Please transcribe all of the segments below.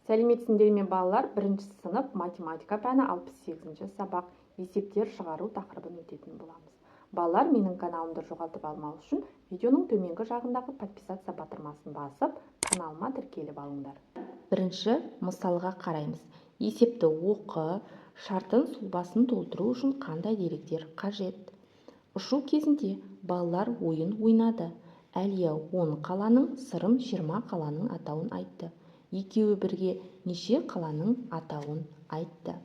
Сәлеметсіңдер ме, балалар! Бірінші сынып, математика пәні, 68-ші сабақ, есептер шығару тақырыбын өтетін боламыз. Балалар, менің каналымды жоғалтып алмау үшін видеоның төменгі жағындағы «Подписаться» батырмасын басып, каналыма тіркеліп алыңдар. Бірінші мысалға қараймыз. Есепті оқы. Шартын сұлбасын толтыру үшін қандай деректер қажет? Ұшу кезінде балалар ойын ойнады. Әлия 10 қаланың, Сырым 20 қаланың атауын айтты. Екеуі бірге неше қаланың атауын айтты?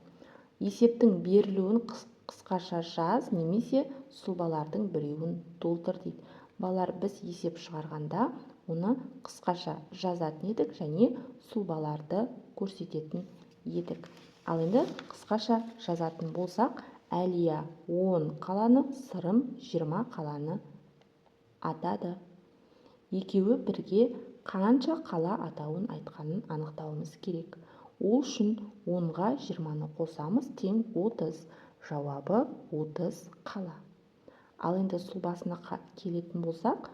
Есептің берілуін қысқаша жаз немесе сұлбалардың біреуін толтыр дейді. Балалар, біз есеп шығарғанда оны қысқаша жазатын едік және сұлбаларды көрсететін едік. Ал енді қысқаша жазатын болсақ, Әлия 10 қаланы, Сырым 20 қаланы атады. Екеуі бірге қанша қала атауын айтқанын анықтауымыз керек. Ол үшін 10-ға 20-ны қосамыз, тең 30. Жауабы 30 қала. Ал енді сұлбасына келетін болсақ,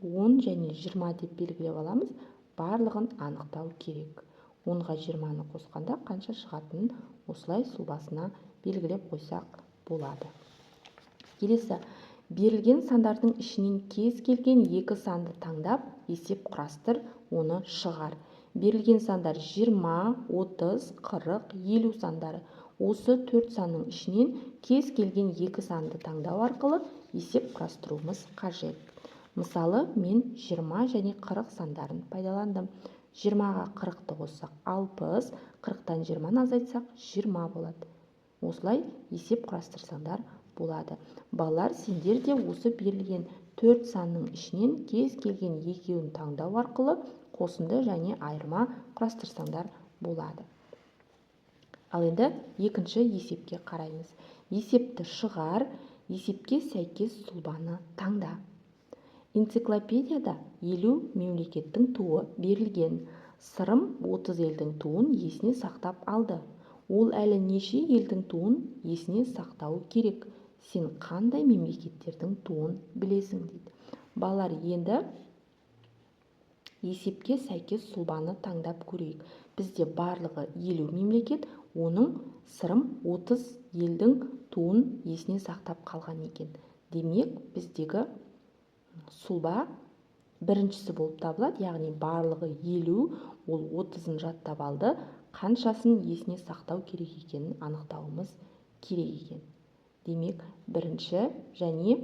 10 және 20 деп белгілеп аламыз. Барлығын анықтау керек. 10-ға 20-ны қосқанда қанша шығатынын осылай сұлбасына белгілеп қойсақ болады. Келесі: берілген сандардың ішінен кез келген екі санды таңдап, есеп құрастыр, оны шығар. Берілген сандар: 20, 30, 40, 50 сандары. Осы төрт санның ішінен кез келген екі санды таңдау арқылы есеп құрастыруымыз қажет. Мысалы, мен 20 және 40 сандарын пайдаландым. 20-ға 40-ты қоссақ, 60, 40-тан 20-ны азайтсақ, 20 болады. Осылай есеп құрастырсаңдар болады. Балалар, сендер де осы берілген төрт санның ішінен кез келген екеуін таңдау арқылы қосынды және айырма құрастырсаңдар болады. Ал енді екінші есепке қараймыз. Есепті шығар, есепке сәйкес сұлбаны таңда. Энциклопедияда 50 мемлекеттің туы берілген. Сырым 30 елдің туын есіне сақтап алды. Ол әлі неше елдің туын есіне сақтауы керек? Сен қандай мемлекеттердің туын білесің? Дейді. Балалар, енді есепке сәйкес сұлбаны таңдап көрейік. Бізде барлығы 50 мемлекет, оның Сырым 30 елдің туын есіне сақтап қалған екен. Демек, біздегі сұлба біріншісі болып табылады, яғни барлығы 50, ол 30-ын жаттап алды. Қаншасын есіне сақтау керек екенін анықтауымыз керек екен. Демек, бірінші және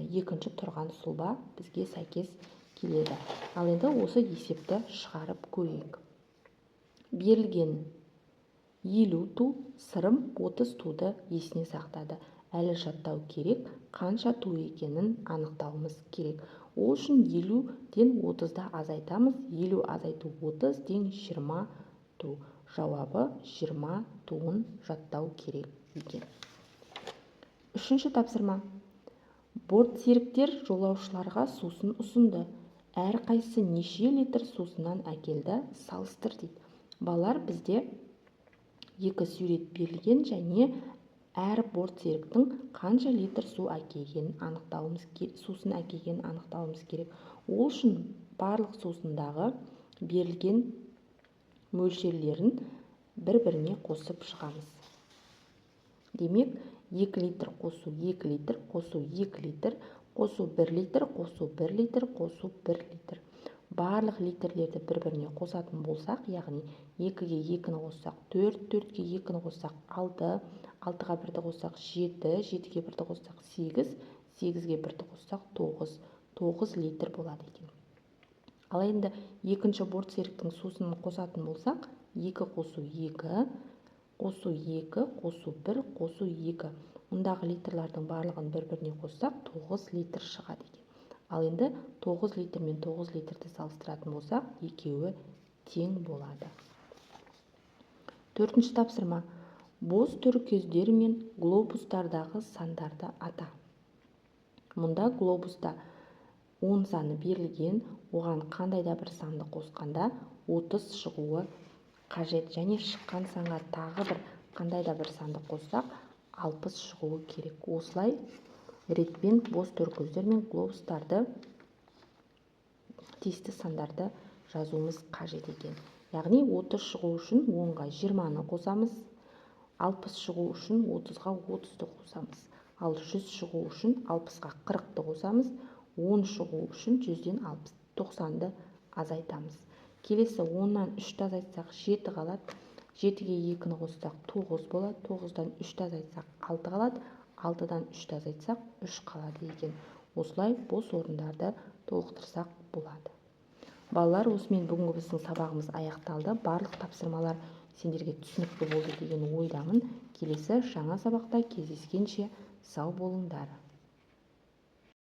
екінші тұрған сұлба бізге сәйкес келеді. Ал енді осы есепті шығарып көрейік. Берілген 50 ту, Сырым 30 туды есіне сақтады. Әлі жаттау керек. Қанша ту екенін анықтауымыз керек. Ол үшін 50-ден 30-ды азайтамыз. 50 азайту 30 тең 20 ту. Жауабы: 20 туын жаттау керек екен. Үшінші тапсырма: бортсеріктер жолаушыларға сусын ұсынды. Әрқайсысы неше литр сусыннан әкелді, салыстыр дейді. Балалар, бізде екі сурет берілген және әр бортсеріктің қанша литр су әкелгенін анықтауымыз, сусын әкелгенін анықтауымыз керек. Ол үшін барлық сусындағы берілген мөлшерлерін бір-біріне қосып шығамыз. Демек, 2 литр қосу 2 литр қосу 2 литр қосу 1 литр қосу 1 литр қосу 1 литр. Барлық литрлерді бір-біріне қосатын болсақ, яғни 2-ге 2-ні қоссақ, 4, 4-ке 2-ні қоссақ, 6, 6-ға 1-ді қоссақ, 7, 7-ге 1-ді қоссақ, 8, 8-ге 1-ді қоссақ, 9, 9 литр болады екен. Ал енді екінші бортсеріктің сусынын қосатын болсақ, 2 қосу 2 қосу 2 қосу 1 қосу 2. Мұндағы литрлардың барлығын бір-біріне қоссақ, 9 литр шығады екен. Ал енді 9 литр мен 9 литрді салыстыратын болсақ, екеуі тең болады. Төртінші тапсырма: бос төркездер мен глобустардағы сандарды ата. Мұнда глобуста 10 саны берілген. Оған қандай да бір санды қосқанда 30 шығуы қажет және шыққан санға тағы бір қандай да бір санды қоссақ, 60 шығуы керек. Осылай ретпен бос төркөздер мен глобустарды тиісті сандарды жазуымыз қажет екен. Яғни 30 шығу үшін 10-ға 20-ны қосамыз, 60 шығу үшін 30-ға 30-ды қосамыз, ал 100 шығу үшін 60-қа 40-ты қосамыз, 10 шығу үшін 100-ден 90-ды азайтамыз. Келесі 10-нан 3-ті азайтсақ 7 қалады, 7-ге 2-ні қоссақ 9 болады, 9-дан 3-ті азайтсақ 6 қалады, 6-дан 3-ті азайтсақ 3 қалады екен. Осылай бос орындарды толықтырсақ болады. Балалар, осымен бүгінгі біздің сабағымыз аяқталды. Барлық тапсырмалар сендерге түсінікті болды деген ойдамын. Келесі жаңа сабақта кездескенше сау болыңдар.